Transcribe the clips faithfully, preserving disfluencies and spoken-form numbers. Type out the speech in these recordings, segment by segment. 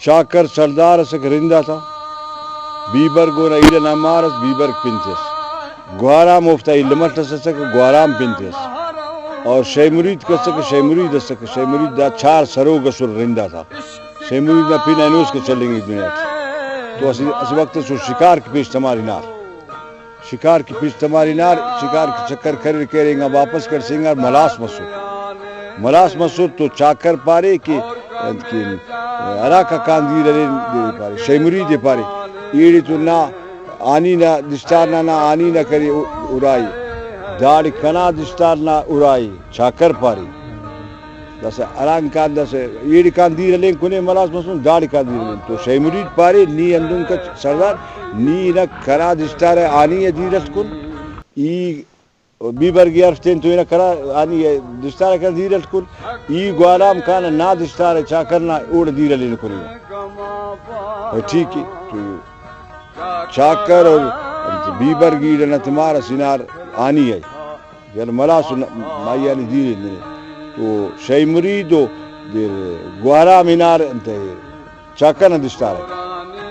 چاکر سڑدار ئسکہ رند آتا، بیبرگ اونا ایڑ ئنا مار ئس، بیبرگ پن تس۔ گوہرام اوفتا الم اٹ ئس ئسکہ، گوہرام پن تس۔ اور شے مرید کسکہ، شے مرید ئسکہ، شے مرید۔ دا چار سروگ ئسر رند آتا۔ شے مرید نا پن اینو اسکا چلینگک دنیا ٹی۔ تو اسہ، اسہ وخت ئس او شکار کہ پیش تمار ہنار۔ شکار کہ پیش تمار ہنار، شکار کہ چکر کریر کریر، انگا واپس کرسینگار، ملاس مسر۔ ملاس مسر تو چاکر پارے کہ انت کن ہراکا کان دیر ہلین دے پارے، شے مرید ئے پارے، ایڑے تو نا ہانی نا دشتار نا، نا ہانی نا کرے ارائی، داڑے کنا دشتار نا ارائی، چاکر پارے۔ داسہ ہرانگ کان داسہ ایڑکان دیر ہلین کنے ملاس مسن، داڑکان دیر ہلین۔ تو شے مرید پارے، نی ہندن کچ سردار، نی نہ کنا دشتار آنی دیر اٹ کن، ای بیبرگی ہرفتین تو ہنا کنا آنی دشتار کنا دیر اٹ کن، ای گوالام کان نا دشتار چاکر نا اوڑ دیر ہلین کنے۔ ٹھیک ہے، تو چاکر اور بیبرگی ڈنا تمار اسنار آنی ہے۔ یعنی ملاس ن-، مائی آنی دیر ایندنے۔ تو شے مرید و دیر گوہرام ہنار انتئے چاکر نا دشتار ءِ۔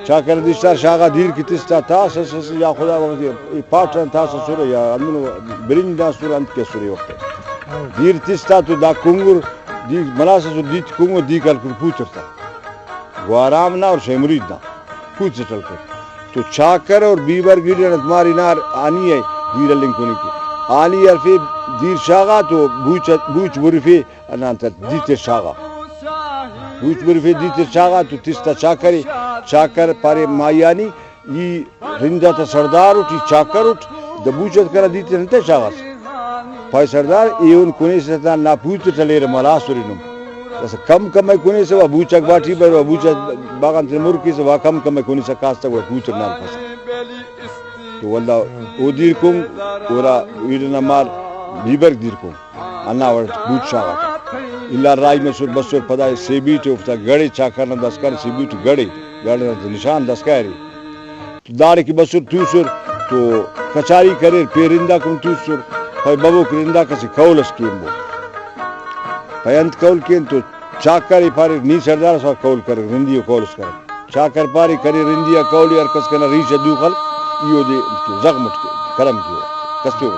چاکر نا دشتار شاغا دیر کہ تس تا تاس اس اس یا خدا وخت ای پاٹ آن تاس اسرہ یا ہندنو برنج نا اسرہ انت کہ اسرہ ای وخت ءِ۔ دیر تس تا تو دا کنگر دی ملاس اسر دیت کنگر دی کل کر پوتر تا۔ گوہرام نا اور شے مرید نا۔ پوت سے ٹلکر۔ تو چاکر اور بیبر گیڈن ات مار انار آنی ءِ دیر ہلنگ کنے کہ۔ آنی ہرفے دیر شاغا تو بوچ، بوچ برفے ہندا انت دیتے شاغا۔ بوچ برفے دیتے شاغا تو تستا چاکرے، چاکر پارے مائی آنی، ای رند آتا سڑدار اٹ، ای چاکر اٹ، دا بوچ ات کنا دیتے انتئے شاغاس؟ پائے سڑدار، ایہن کنیسہ تا نا پوت اٹ ہلیرہ ملاس ہرنم۔ داسہ کم کم ءِ کنیسہ وا بوچاک باٹی بریرہ، وا بوچاک باغان تینا مر کیسہ، وا کم کم ءِ کنیسہ کاس تا گڑا پوت اٹ نا ہلپسہ۔ تو ولدا او دیر کنگ، گڑا ایڑ ئنا مار بیبرگ دیر کنگ، ہندا وڑ اٹ بوچ شاغاتا۔ الا راہی مسر بسر پدا سیبی ٹی اوفتا گڑے چاکر نا داسکان سیبی ٹی گڑے، گڑ ئنا نشان داسکان ارے۔ داڑے کہ بسر توسر تو کچاری کریر، پین رند آک ہم توسر، پائے ببو کہ رند آک اسہ قول اس کین بو۔ پائے انت قول کین تو چاکر ءِ پاریر نی سڑدار اس، قول کریر، رندی ءُ قول اس کریر۔ چاکر پارے کرے رندی آ قول ءِ، ہر کس کنا ریش ءِ دو خلک، ای اودے زغم اٹ قلم کیو، کس تیوہ۔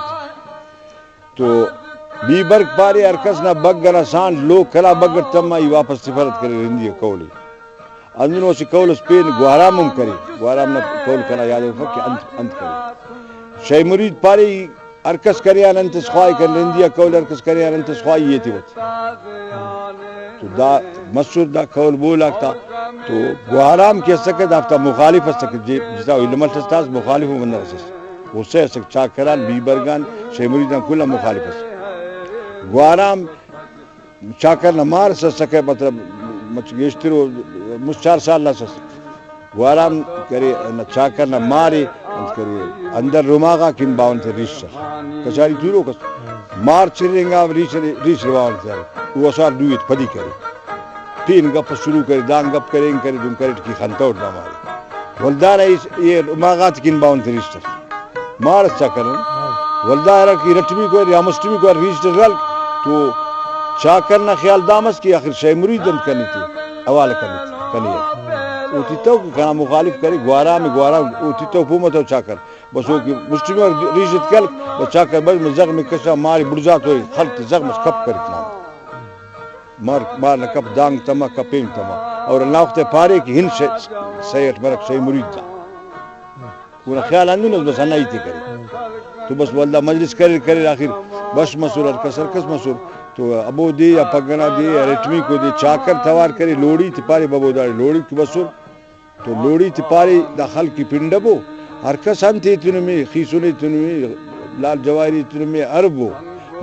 تو بیبرگ پارے ہر کس نا بگ ئنا سانڈ لوک کلا بگ ئٹ تما، ای واپس تفرت کرے رندی آ قول ءِ۔ ہندنو اسہ قول اس پین گوہرام ہم کرے، گوہرام نا قول کنا یاد افک کہ انت، انت کرے۔ شے مرید پارے ای ہر کس کرے آن انت اس خواہے کن رندی آ قول، ہر کس کرے آن انت اس خواہے ای ایتیوہ۔ تو دا مسر دا قول بول آک تا۔ تو گوہرام کہ اسکہ دافتا مخالف اسکہ، جے-، جتا علم اٹ اس تاس مخالف ءُ بندغ اس اس۔ غصہ اسکہ چاکران، بیبرگان، شے مریدان کل آن مخالف اس۔ گوہرام چاکر نا مار اس اسکہ، مطلب مچ گیشتر او مست چار سال نا اس اس۔ گوہرام کرے ہندا چاکر نا مار ءِ انت کرے، اندر رماغا کن باون تے ریش سر۔ کچاری تولوک اس۔ مار چرینگا ریش، ریش رواون تے او اسوار دویت پدی کرے۔ پین گپ شروع کرے، دان گپ کرے، انگ کرے، دن کریٹ کہ خنتوٹ دا مارے۔ ولدانا ایس، یہ رماغات کن باون تے ریش سر۔ مار اس چا کرن۔ ولدا ہرا کہ رٹمیکو ارے یا مسٹمیکو ارے ریش تس ہلک تو چاکر نا خیال دا مس کہ آخر شے مرید انت کنے تے حوالہ کنے تے، کنے ارے۔ او تتو کہ کنا مخالف کرے گوارام، گوارام او تتو پو متو چاکر۔ بس او کہ مسٹمی ریش ات کلک، بس چاکر بس زغم کشا ماری بڑزا تو خلک تے زغم اس کپ کرک نا۔ مار، مار نا کپ دانگ تما، کپینگ تما۔ اور اللہ وخت پارے کہ ہن شے، شے اٹ مرک شے مرید دا۔ اونا خیال ہندن اس بس ہندا ہیت ءِ کرے۔ تو بس ولدا مجلس کریر کریر آخر بش مسر ہر کس ہر کس مسر۔ تو ابو دے یا پگہ نا دے یا ارٹمیکو دے چاکر توار کرے لوڑی تے پارے ببو داڑے لوڑی کہ بسر۔ تو لوڑی تے پارے دا خلق کہ پنڈبو ہر کس انت ایتنمے خیسن ایتنمے لال جواہری ایتنمے اربو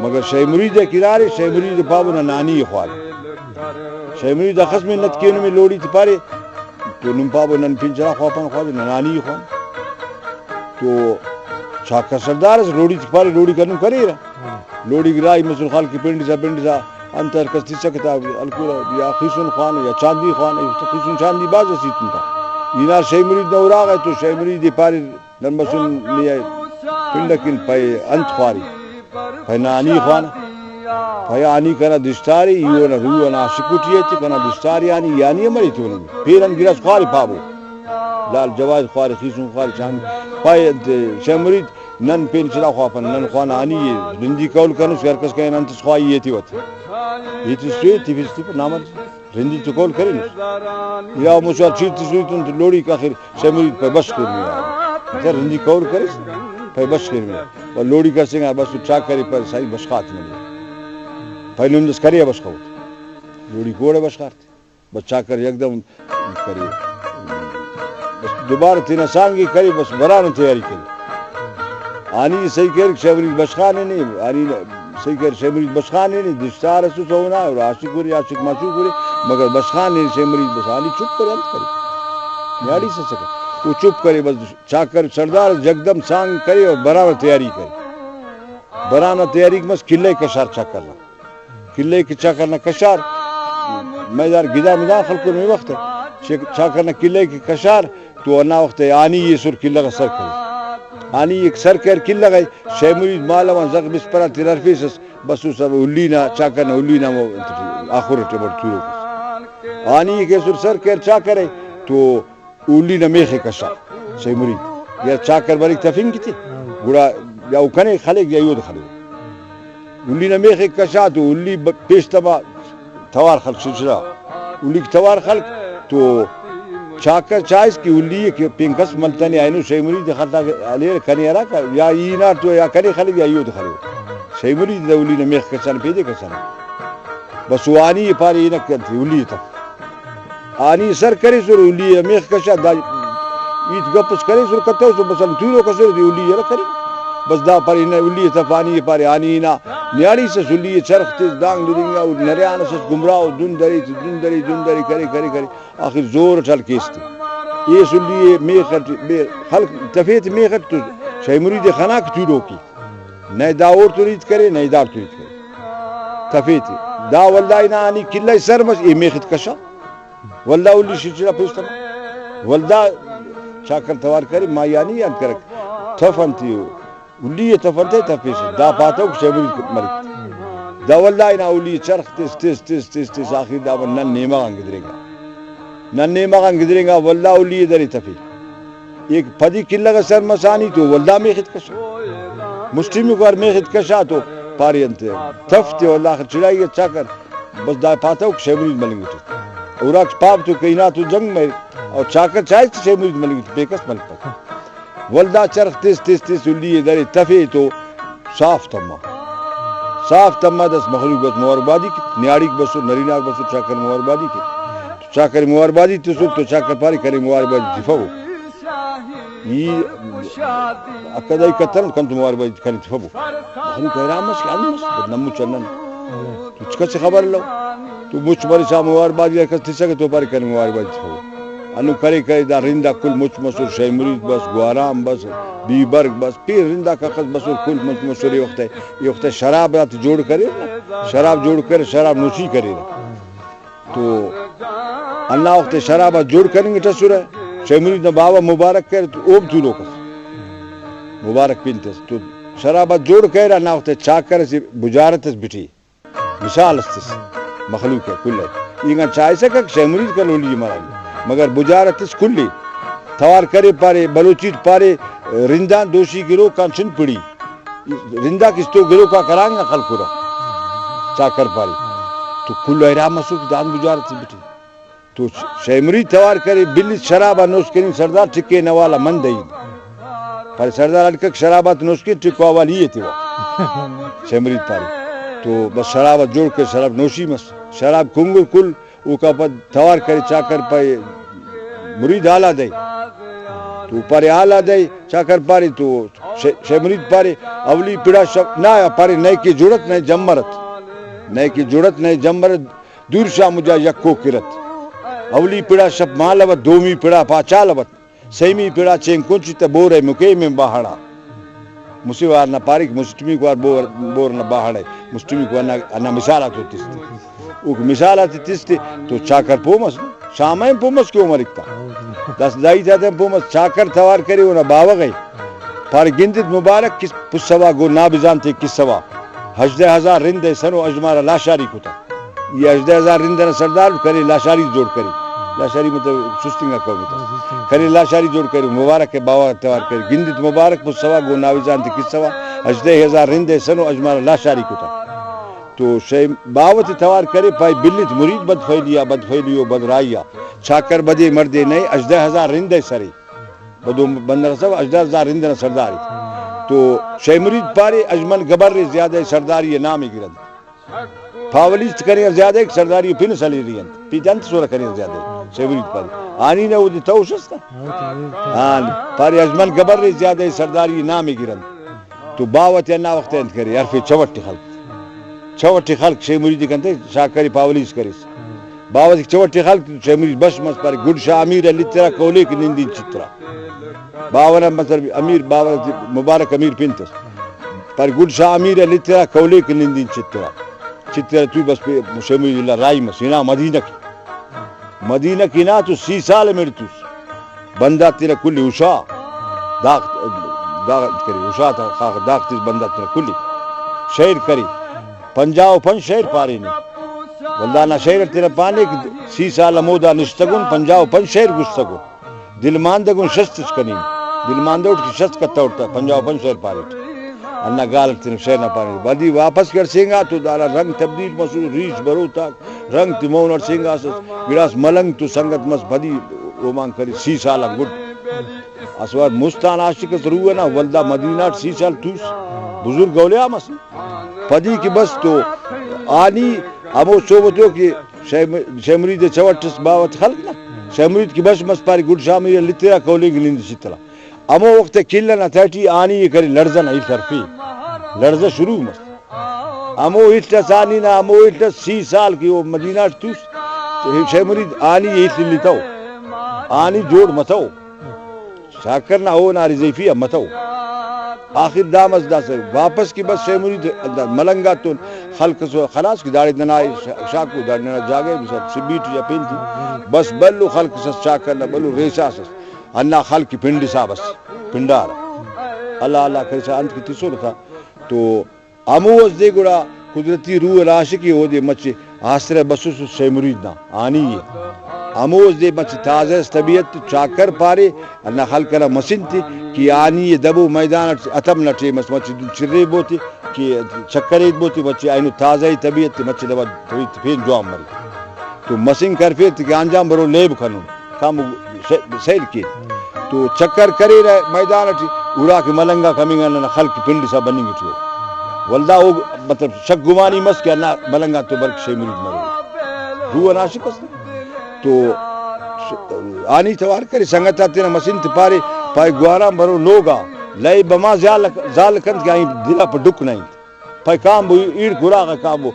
مگر شے مرید ءِ کرارے شے مرید پابو نا نانی ءِ خوانہ۔ شے مرید اخس منت کینمے لوڑی تے پارے تو نم پابو نن پین چرا خواپن خواجہ ننانی خوان۔ تو چاکر سردار اس لوڑی تے پارے لوڑی کنو کریرہ۔ لوڑی گرائی مسل خال کہ پنڈسا پنڈسا انت ہر کس تسکہ تا الکورہ یا خیسن خوانہ یا چاندی خوانہ، خیسن چاندی بھاز اسیتن تا۔ اینار شے مرید نا اراغہ تو شے مرید ءِ پارے نن بسن نی پنڈ کن پائے انت خواری؟ پائے ننانی خوانہ۔ پائے آنی کنا دشتارے، ای اونا روح ئنا عاشق ٹی ایتے، کنا دشتارے آنی، ای آنی امر ایتون؟ پین آن گڑاس خوارے پابو۔ لال جواز خوارے، خیسن خوارے، چاہنگ پائے انت شے مرید، نن پین چنا خواپن، نن خوانہ آنی ءِ، رندی قول کرینس کہ ہر کس کنے انت اس خواہی ایتے وت۔ ایتس تو ایتے، تفس تفس نامرد۔ رندی تو قول کرینس۔ یا مسوار چیر تسوئی تون تو لوڑی کہ آخر شے مرید پائے بش کر میں آ۔ اگر رندی قول کریس، پائے بش کر میں۔ و لوڑی کرسینگا بس تو چاکر ءِ پائے سائی بشخات ملے۔ پائے نم دس کرے بشخوت۔ لوڑی کوڑے بشخارت۔ بس چاکر یکدم کرے۔ بس دوبارہ تینا سانگ ءِ کرے، بس برانہ تیاری کرے۔ آنی صحیح کرے شے مرید بشخانے نے، آنی صحیح کرے شے مرید بشخانے نے، دشتار اسس اونا، اور عاشق ارے، عاشق معشوق ارے، مگر بشخانے نے شے مرید بس آنی چپ کرے، انت کرے۔ نیاڑی سسکہ۔ او چپ کرے، بس چاکر سردار یکدم سانگ کرے اور برانہ تیاری کرے۔ برانہ تیاری مس قلعہ کشار چاکر نا۔ قلعہ کہ چاکر نا کشار، میدان گدان مدان خلکر مے وخت چ-، چاکر نا قلعہ کہ کشار تو ہندا وخت آنی ایسر قلعہ غا سر کرے۔ آنی ایک سر کریر قلعہ غا، شے مرید مالو آن زغ بسپر آن تینا ہرفیسس، بسوس ہلی نا، چاکر نا ہلی نا ہمو انت ٹی آخر ٹی امر تولوک اس۔ آنی ایک ایسر سر کریر چاکر ءِ تو ہلی نا میخ ءِ کشا شے مرید، یا چاکر بریک تفنگ کیتے، گڑا یا او کنے خلیک یا ایود خلیک۔ ہلی نا میخ ءِ کشا تو ہلی ب-، پیش تما توار خلک سلسلہ۔ ہلیک توار خلک تو چاکر چائس کہ ہلی ءِ کہ پین کس ملتنے، اینو شے مرید خلتا ہلیر کنے ہرا کہ یا ای ہنار تو یا کنے خلیک یا ایود خلیک۔ شے مرید دا ہلی نا میخ کسان پیدے کسان۔ بس او آنی ءِ پارے ہنک انت ہلی ءِ تف۔ آنی سر کریسر، ہلی ءِ میخ کشا، دا ہیت گپ اس کریسر، کتوسر، بس ہم تولوک اسر، دی ہلی ءِ ہرا کرے۔ بس دا پارے نہ ہلی ءِ تف، آنی ءِ پارے آنی نا نیاڑی سس، ہلی ءِ چرخ تس، دانگ دننگا، او نریان اس اس گمراہ، او دن درے تے دن درے، دن درے، کرے، کرے، کرے، آخر زور اٹ ہلک ایس تے۔ ایس ہلی ءِ میخ اٹ، بے-، خلک تفے تے میخ اٹ تو شے مرید ءِ خناک تولوک ءِ۔ نئے دا اوڑتون ہیت کرے، نئے داڑتون ہیت کرے۔ تفے تے۔ دا ولدا ہنا آنی قلعہ سر مس، اے میخ ات کشا۔ ولدا ہلی شچرا پیش تما۔ ولدا چاکر توار کرے، ما یعنی یاد کرک۔ تف انت ای او۔ ہلی ءِ تف انت ای تفیس۔ دا پاتو کہ شے مرید مریک۔ دا ولدا ہنا ہلی چرخ تس، تس، تس، تس، تس، آخر دا نن نیمہ غان گدرینگا۔ نن نیمہ غان گدرینگا، ولدا ہلی ءِ درے تفے۔ ایک پدی قلعہ غا سر مسانی تو ولدا میخ ات کشا۔ مسٹمیکو وار میخ ات کشا تو پارے انت تف تے ولدا آخر چڑائی ات چاکر۔ بس دا پاتو کہ شے مرید ملنگ اٹی۔ اراک پاب تو کہ ہنا تو جنگ مریک۔ اور چاکر چائک کہ شے مرید ملنگ اٹی، پیکس ملپک۔ ولدا چرخ تس تس تس ہلی ءِ درے تفے تو صاف تما۔ صاف تما دس مخلوق بس مبارکبادی کیت، نیاڑیک بسر، نرینہ غاک بسر، چاکر مبارکبادی کیت۔ تو چاکر مبارکبادی تسر تو چاکر پارے کنے مبارکبادی تفو۔ ای اکدائی کتنٹ کنتو مبارکبادی کنے تفو۔ مخلوق حیران مس کہ انت مس، نمو چنن۔ تو ہچ کس خبر الو۔ تو مچ مرسا مبارکبادی ہر کس تسکہ تو پارے کنے مبارکبادی تفو۔ ہندن کرے کرے دا رند آک کل مچ مسر، شے مرید بس، گوہرام بس، بی برگ بس، پین رند آک اخس بسر کل مچ مسر۔ اے وخت، اے وخت شراب آتے جوڑ کریر نا، شراب جوڑ کریر، شراب نوشی کریر۔ تو ہندا وخت شراب آ جوڑ کننگ اٹ اسرہ، شے مرید نا باوہ مبارک کریر تو او ہم تولوک اس۔ مبارک پن تس تو شراب آ جوڑ کریر، ہندا وخت چاکر اسہ بجارت اس بٹی۔ مثال اس تس مخلوق ءِ کل ءِ۔ اینگان چائسکہ کہ شے مرید کل ہلی ءِ مران، مگر بجارت اس کل ءِ۔ توار کرے پارے، بلوچی ٹی پارے، رندان دوشی گروک آن چن پڑی۔ رنداک استو گروک آک ہرانگ آ خلکرہ۔ چاکر پارے۔ تو کل حیران مسر کہ داہند بجارت اس بٹی۔ تو شے مرید توار کرے، بلس شراب آ نوش کننگ سردار، ٹکے نوالا من دئید۔ پارے سردار اڈکک شراب آتے نوش کین، ٹکو حوال ای ایتیوہ۔ شے مرید پارے۔ تو بس شراب آتے جوڑ کر، شراب نوشی مس۔ شراب کنگر کل، اوکا پد توار کرے چاکر پائے مرید حالا دئے۔ تو پارے حالا دئے، چاکر پارے تو شے-، شے مرید پارے اولی پڑا شپ نا پارے نئے کہ جڑت نئے جمرت۔ نئے کہ جڑت نئے جمرت۔ دور شاہ مجا یکو کرت۔ اولی پڑا شپ مالوت، دومی پڑا پاچالوت، سیمی پڑا چین کنچ تہ بورئے مکیم ان باہڑا۔ مسہ وار نا پاریک مسٹمیکو وار بور، بور نا باہڑئے۔ مسٹمیکو ہندا، ہندا مثال آتو تس تے۔ اوک مثال آتے تس تے تو چاکر پہہ مس۔ شام آن پہہ مس کہ او مریک تا۔ داسہ دا ہیت آتے ہم پہہ مس، چاکر توار کرے اونا باوہ غئے۔ پارے گندت مبارک کس-، پسوا گو نابزانتے کسوا۔ ہژدہ ہزار رند ایسنو اژمارا لاشاری کتا۔ ای ہژدہ ہزار رند ئنا سردار کنے لاشاری جوڑ کرے۔ لاشاری مطلب سست انگا قوم تے۔ کنے لاشاری جوڑ کرے، مبارک ءِ باوہ توار کرے۔ گندت مبارک پسوا گون ناوزان تے قصہ وا۔ ہژدہ ہزار رند ایسنو اژمارا لاشاری کتا۔ تو شے باوہ تے توار کرے، پائے بلت مرید بدفعلی آ، بدفعلی و بدرائی آ۔ چاکر بدے مردے نئے، ہژدہ ہزار رند ایسرے۔ بدو بندغ ئسے ہژدہ ہزار رند ئنا سردار ءِ۔ تو شے مرید پارے، اژمن گبر ءِ زیادہ سرداری ءِ نام ءِ گرنت۔ پاولیست کنے آ زیادہ سرداری ءِ پن سلیری انت۔ پی تے انت سورہ کنے آ زیادہ۔ شے مرید پارے۔ آنی نا اودے توش است۔ ہاں، پارے اژمن گبر ءِ زیادہ سرداری ءِ نام ءِ گرنت۔ تو باوہ تے ہندا وخت انت کرے، حرف چوٹ ءِ خلک۔ چوٹ ءِ خلک شے مرید کنتے، چاکر ءِ پاولیس کریس۔ باوہ تے چوٹ ءِ خلک شے مرید بش مس پارے، گڈ شاہ امیر ءِ لترا کولیک نندین چترا۔ باوہ نا مطلب امیر، باوہ تے مبارک امیر پنت اس۔ پارے گڈ شاہ امیر ءِ لترا کولیک نندین چترا۔ چترا تو بس پہ شے مرید اللہ راہی مس، ہنا مدینہ کے۔ مدینہ کے ہنا تو سی سال مڑ توس۔ بندات تینا کل ءِ ہشا داغ، داغ کرے، ہشا تا خاخ داغ تس بندات تینا کل ءِ۔ شعر کرے، پنجاہ و پنچ شعر پارینے۔ ولدا نا شعر اٹ تینا پانے کہ سی سال ہمودا نشتگن، پنجاہ و پنچ شعر گشتگن۔ دلماندگن شست اٹ کنین۔ دلماندہ اٹ کہ شست کتوٹ تا، پنجاہ و پنچ شعر پاریٹ۔ ہندا گال اٹ تینا شعر نا پانے۔ ودی واپس کہ ہڑسینگا تو دانا رنگ تبدیل مسو، ریش برو تا۔ رنگ تے مون ہڑسینگاسس، گڑاس ملنگ تو سنگت مس، پدی رومان کرے، سی سال آن گڈ۔ اسہ وار مست آن عاشق اس روح ئنا، ولدا مدینہ ئٹ سی سال توس، بزرگ اولیاء مس۔ پدی کہ بس تو آنی ہمو صحبتو کہ شے، شے مرید ءِ چوٹ اس باوہ تے خلک نا، شے مرید کہ بش مس پارے، گڈ شاہ مرید لترا کولینگ نند چترا۔ ہمو وخت قلعہ نا تہٹی آنی ءِ کرے لڑزہ نا ہیت ہرفے، لڑزہ شروع مس۔ ہمو ہیت اس آنی نا، ہمو ہیت اس سی سال کہ او مدینہ ئٹ توس، شے مرید آنی ہیت الیتو، آنی جوڑ متو۔ چاکر نا اونا رضیفی آ متو۔ آخر دا مس داسہ واپس کہ بس شے مرید دا ملنگ آتون خلک ئسو خلاص کہ داڑے ننا شا-، شاکو داڑے ننا جاگہ ئے بس سبیٹ یا پین تے بس بھلو خلک ئس چاکر نا بھلو ریساس ئس۔ ہندا خلک پنڈسا بس پنڈارہ۔ اللہ اللہ کرسا انت کہ تسر تا تو ہمو وس دے گڑا قدرتی روح نا عاشق ءِ، اودے مچہ آسرہ بسوسس شے مرید نا آنی ءِ۔ ہمو وس دے مچہ تازہ اس طبیعت، چاکر پارے، ہندا خلق ئنا مسن تے کہ آنی ءِ دبو میدان اٹ اتم نا ٹیم اس مچہ دن چرے بوتے کہ چکر ایت بوتے، مچہ اینو تازہ ءِ طبیعت تے مچہ دبا طبیعت پین جوان مرے۔ تو مسنگ کرفیر تے کہ آنجان برو لیب کنون۔ کام ش-، سیل کین۔ تو چکر کریرہ میدان اٹی، اراکہ ملنگ آک ہمینگان ننا خلق پنڈسا بننگ ٹی ءُ۔ ولدا او مطلب شک گمانی مس کہ ہندا ملنگ آن تو بلکہ شے مرید مرے۔ روح ئنا عاشق اس۔ تو آنی توار کرے، سنگت آتے تینا مسن تے پارے، پائے گواران برو لوگا، لئے بما زال، زال کنت کہ آئی دلا پہ ڈکھ نہ انت۔ پائے کانبو، ایڑک اراغا کانبو۔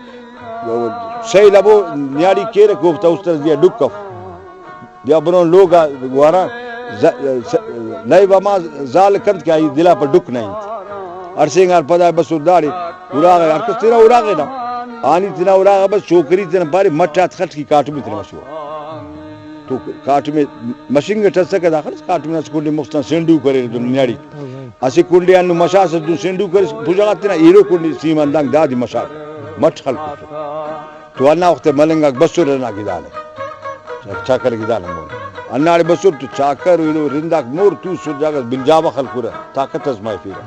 سیل ابو نیاڑی کیرک اوفتا است ئس، بیا ڈکھ اف۔ بیا برون لوگا گواران ز-، س-، لئیب ہما زال کنت کہ آئی دلا پہ ڈکھ نہ انت۔ ہڑسینگار پدا بسر داڑے اراغا، ہر کس تینا اراغے نا۔ آنی تینا اراغا بس چوکری تینا پارے مٹ آتخٹ کہ کاٹمی تینا مسوہ۔ تو کاٹمی مشنگ اٹ اسکہ داخل اس کاٹمی نا اسہ کنڈے مخ تان سینڈو کریر دن نیاڑی۔ اسہ کنڈے ہندن مشاسس دن سینڈو کریس، پژہ غا تینا ایلو کنڈے سیم آن دانگ دادے مشاٹ مٹ خلکسر۔ تو ہندا وخت ملنگ آک بسر ہندا گدانے، چاکر گدانے مون۔ ہنداڑے بسر تو چاکر ایلو رند آک مر توسر جاگہ اس بلجاوہ خلکرہ، طاقت اس مہفیرہ۔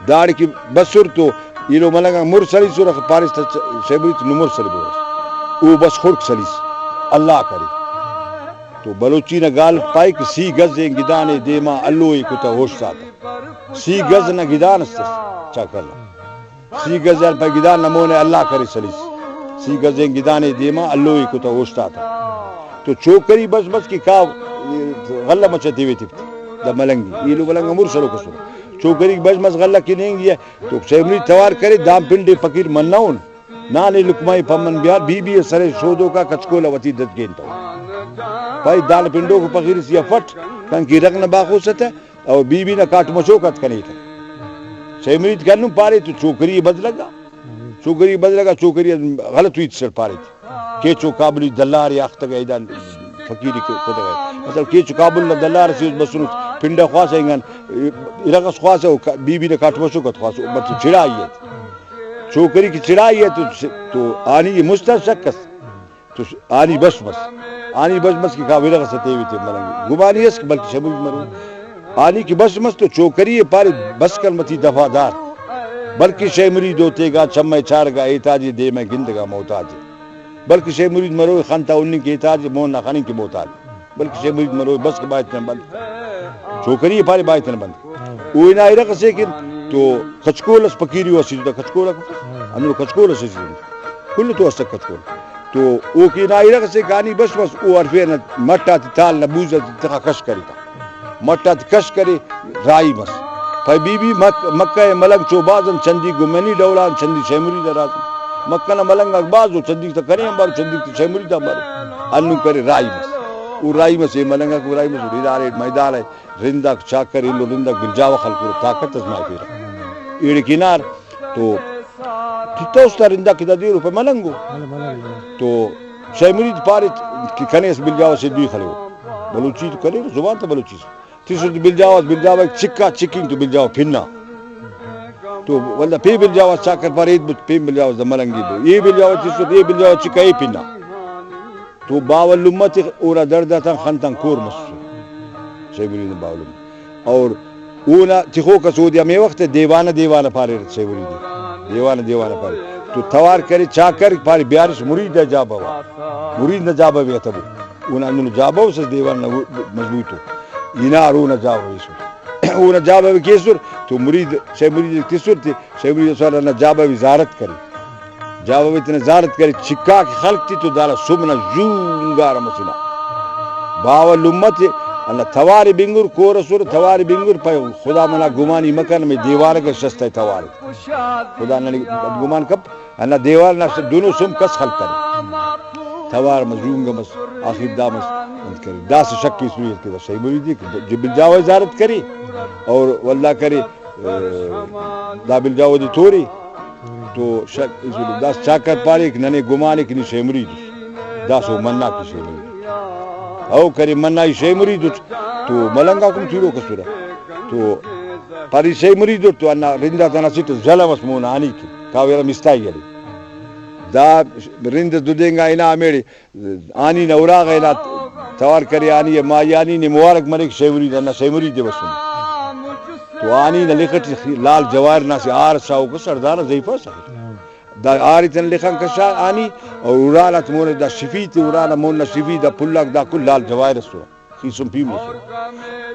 داڑے کہ بسر تو ایلو ملنگ آک مر سلیسر، پاریس تہ شے مرید نمر سلبورس۔ او بس خڑک سلیس، اللہ کرے۔ تو بلوچی نا گال اٹ پائک، سی گز این گدانے دیما، الو ءِ کتہ ہوش ساتہ۔ سی گز نا گدان اس تس چاکر نا۔ سی گز آن پائے گدان نا مون ءِ اللہ کرے سلیس۔ سی گز این گدانے دیما، الو ءِ کتہ ہوش ساتہ۔ تو چوکری بش مس کہ کا غلہ مچہ تیوے تفت دا ملنگی۔ ایلو ملنگ مر سلوک اسر۔ چوکری بش مس غلہ کننگی ءِ۔ تو شے مرید توار کرے، دان پنڈے فقیر منون۔ نانے لقمہ ءِ پمن بیار، بی بی ءِ سرے شودوکا کچکول ءِ وتی دتگینتو۔ پائے دان پنڈوک فقیر سے افٹ، تنکہ رغ نا باخوس اتہ، او بی بی نا کاٹ مچوک ات کنے تہ۔ شے مرید کہ ہندن پارے تو چوکری ءِ بدلگا۔ چوکری ءِ بدلگا، چوکری غلط ہیت سر پارے تہ۔ کیچو کابلی دلار ءِ اختگا ایدان فقیری ک-، کتگا۔ مطلب کیچو کابل نا دلار سے بسنس، پنڈا خواسہ انگان، ارغ اس خواسہ، او کا-، بی بی نا کاٹ مچوک ات خواسہ، مطلب چڑائی ات۔ چوکری کہ چڑائی ءِ تو، تو آنی مست آ شک اس۔ تو آنی بش مس۔ آنی بش مس کہ کا ورغ ئسے تیوی تے ملنگ۔ گمانی اس کہ بلکہ شے مرید مرو۔ آنی کہ بش مس تو چوکری ءِ پارے بس کن متی دفعہ دار۔ بلکہ شے مرید او تیگا چمے چارگا احتاجے، دیمے گندگا محتاجے۔ بلکہ شے مرید مرو خن تا ہننگ کہ احتاج، مون نا خننگ کہ محتاج۔ بلکہ شے مرید مرو بس کہ بایت نہ بند۔ چوکری ءِ پارے بایت نہ بند۔ او ہنا ارغ ئسے کن تو کچکول اس، پکیری و اسیتو تا کچکول آ کفس۔ ہندنو کچکول اس اسیتو۔ کل تو اسک کچکول۔ تو او کہ ہنا ارغ ئسے کانی بش بس او ہرفے نا مٹ آتے تال نا بوز آتے تخا کش کرے تا۔ مٹ آتے کش کرے راہی مس۔ پائے بی بی مک-، مکہ ءِ ملنگ چو بھاز انت، چندی گمنی ڈول آن، چندی شے مرید آ راز۔ مکہ نا ملنگ آک بھاز او، چندی تا کنے آن بارو، چندی تا شے مرید آن بارو۔ ہندن کرے راہی مس۔ او راہی مس، اے ملنگ آک راہی مس، او ادارے میدان ءِ رند آک چاکر ایلو رند آک بلجاوہ خلکرہ، طاقت اس مائفرہ۔ ایڑے کنار تو تتوس تا رند آک کہ دا دے روپے ملنگ او۔ بلے ملنگ او۔ تو شے مرید پارے کہ کنے اس بلجاوہ سے دوئی خلیو۔ بلوچی تو کنے زبان تا بلوچی سے۔ تسر تو بلجاوہ اس، بلجاوہ چکا چکنگ تو بلجاوہ پھنا۔ تو ولدا پین بلجاوہ اس چاکر پارے، ایت بت پین بلجاوہ اس دا ملنگ ایت بو۔ اے بلجاوہ تسر، اے بلجاوہ چکا اے پھنا۔ تو باوہ لمہ تے اونا دڑد آتان خن تان کور مسسر۔ شے مرید نا باوہ لمہ۔ اور اونا تخوک ئس اودے ہمے وخت دیوانہ دیوانہ پاریرہ شے مرید ئے۔ دیوانہ دیوانہ پارے۔ تو توار کرے چاکر پارے بیارس مرید نا جابوا۔ مرید نا جابوا اتبو۔ اونا ہندنو جابوا اس دیوان نا مضبوط او۔ ہنار اونا جابوا ایسر۔ اونا جابوا کیسر تو مرید، شے مرید ئے تسر تے شے مرید ئے سوار ہندا جابوا زیارت کرے۔ جابوا تینا زیارت کرے، چکا کہ خلق تے تو دانا سم نا ژونگارہ مسنا۔ باوہ لمہ تے ہندا توارے بنگر، کور ئسر توارے بنگر، پائے خدا منا گمانی مکن، ہمے دیوانہ کہ شستہ توارے۔ خدا ننے بدگمان کپ، ہندا دیوان نا دنو سم کس خلتنے۔ توار مس، ژونگ مس، آخر دا مس، انت کرے۔ داسہ شک ایسری کہ دا شے مرید ئے کہ بلجاوہ زیارت کرے اور ولدا کرے، دا بلجاوہ دے تورے۔ تو شک ایسر داسہ چاکر پارے کہ ننے گمان ءِ کہ نی شے مرید اس۔ داسہ او منا کہ شے مرید اس۔ او کرے منا ای شے مرید اس۔ تو ملنگ آک ہم تیروک ئسرہ۔ تو پارے شے مرید اس تو ہندا رند آتان اسٹ اس جلو اس مون آ ہنی کہ کاویرہ مستائی ہلے۔ دا رند اس ددینگا ہنا ہمیڑے آنی نا اراغا ہنا توار کرے، آنی ءِ مائی آنی نے مبارک مریک شے مرید، ہندا شے مرید ءِ بسنے۔ تو آنی نا لخ ٹی لال جواہر نا اسہ ہار ئس شاغوک ئس، سڑدار آ زیفا ئس ارے۔ دا ہار ئے تینا لخان کشا آنی، اور ارال آتے مون دا شفی تے، ارال آ مون نا شفی دا پھل آک دا کل لال جواہر ئسرہ، خیسن پین مسرہ۔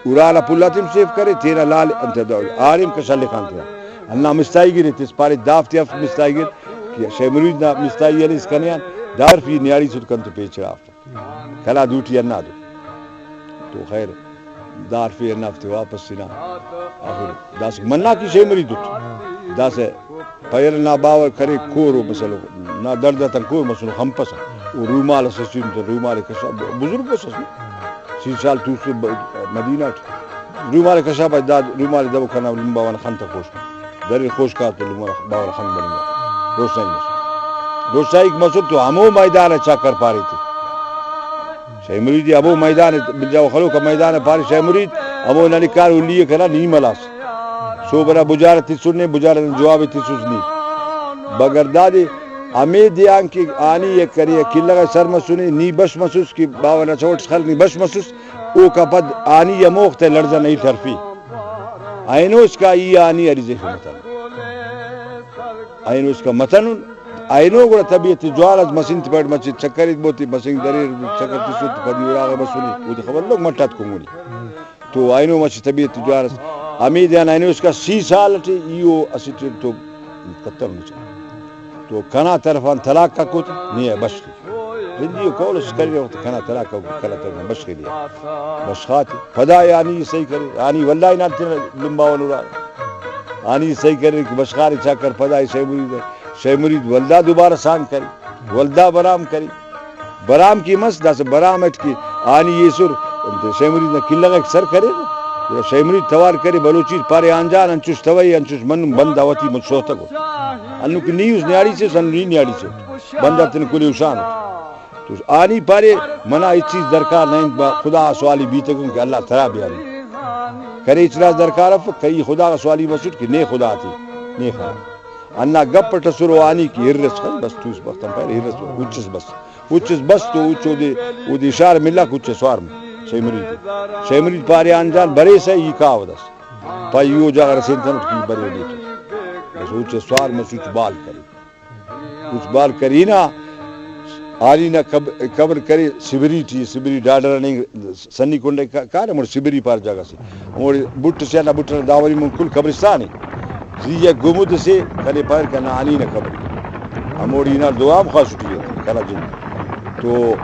ارال آ پھل آتے ہم سیف کرے، تینا لال انت دا ہار ئے ہم کشا لخان تینا۔ ہندا مستائی گرے تس پارے، دافتے ہفت مستائی گر کہ شے مرید نا مستائی ہلیس کنے آن، دا ہرفی نیاڑی سٹ کنتو پیچرا۔ کنا دوٹی ہندادو۔ تو خیر، دا ہرفے ہندافتے واپس ہنا۔ آخر داسہ منا کہ شے مرید اٹ۔ داسہ پیر نا باوہ کرے کور و مسلو، نا دڑد آتان کور مسنو خنپسہ۔ او رومال اس اسینو تو رومال کشا، بزرگ اس اس نا۔ سی سال توسر ب-، مدینہ اٹ۔ رومال کشا پائے دا رومال دبو کنا لمبا وانا خن تا خوش۔ درے خوش کار تو لمبا باوہ خن بننگا۔ روشنائی مسر۔ روشنائی مسر تو ہمو میدان چاکر پارے تے۔ شے مرید ہمو میدان، بلجاوہ خلوکا میدان پارے شے مرید، ہمو ننے کار ہلی ءِ کنا نی ملاس۔ سہب ئنا بجار تسنے، بجار نا جواب تسس نی۔ مگر دادے ہمے دیان کہ آنی ءِ کرے کلغ ءِ سر مسنے، نی بش مسس کہ باوہ نا چوٹ خل نی بش مسس، اوکا پد آنی ہموخت ءِ لڑزہ نا ہیت ہرفے۔ اینو اسکا ای آنی ہری زیفے متن۔ اینو اسکا متنن۔ اینو گڑا طبیعت جوان اس، مسنگ تے پاریٹ مچہ چکر ایت بوتے، مسنگ دریر چکر تسر تو پدی اراغا بسنے، اودے خبر لوگ مٹ آتکون گونی۔ تو اینو مچہ طبیعت جوان اس۔ ہمے دیان اینو اسکا سی سال ٹی ای او اسٹ تو کتر مچہ۔ تو کنا طرفان طلاق ککوت، نے بش کے۔ رندی و قول اس کرے وخت کنا طلاق ککوت، کنا طرفان بش کے دیا۔ بش خاتے۔ پدا آنی صحیح کرے۔ آنی واللہ ہنا تینا لمباون اراغا۔ آنی صحیح کرے کہ بشخارے چاکر پدا شے مرید، شے مرید ولدا دوبارہ سانگ کرے، ولدا برام کرے۔ برام کہ مس، داسہ برام اٹ کہ آنی ایسر، انت شے مرید نا کلغ ءِ سر کریر۔ گڑا شے مرید توار کرے، بلوچی پارے آن جان انچوش توئی، انچوش منن، بندہ وتی مچ سوتگ اٹ۔ ہندن کہ نی اس نیاڑی سے اس، ہندن نی نیاڑی سے اٹ۔ بندہ تینا کل ءِ ہشان اٹ۔ تو آنی پارے، منا ہچ چیز درکار نہ انت، با خدا سوالی بیتگن کہ اللہ ترا بیانی۔ کنے ہچ راز درکار اف، کئی خدا غا سوالی مسٹ کہ نے خدا تے، نے خدا۔ ہندا گپ اٹ اسر و آنی کہ ہر اس خن بس، توس بخت آن پارے ہر اس، اچ اس بس۔ اچ اس بس تو اچ اودے، اودے اشارہ ملاک اچ اس سوار مس۔ شے مرید، شے مرید پارے آن جان بریسہ ای کاوہ دس۔ پائے ای او جاگہ رسینتنٹ کہ ای برینے تو۔ بس اچ اس سوار مس، اچ بال کرے۔ اچ بال کرینا، آنی نا قب-، قبر کرے سبری ٹی، سبری ڈاڈر نے سنی کنڈ ءِ کا-، کارہ، ہموڑے سبری پار جاگہ سے۔ ہموڑے بٹ سے، ہندا بٹ ئنا داوری مون کل قبرستان ءِ۔ زی آ گمد سے کنے پاریر کہ ہندا آنی نا قبر ءِ۔ ہموڑے ہنار دعا ہم خواست ٹی ءِ کنا جند۔ تو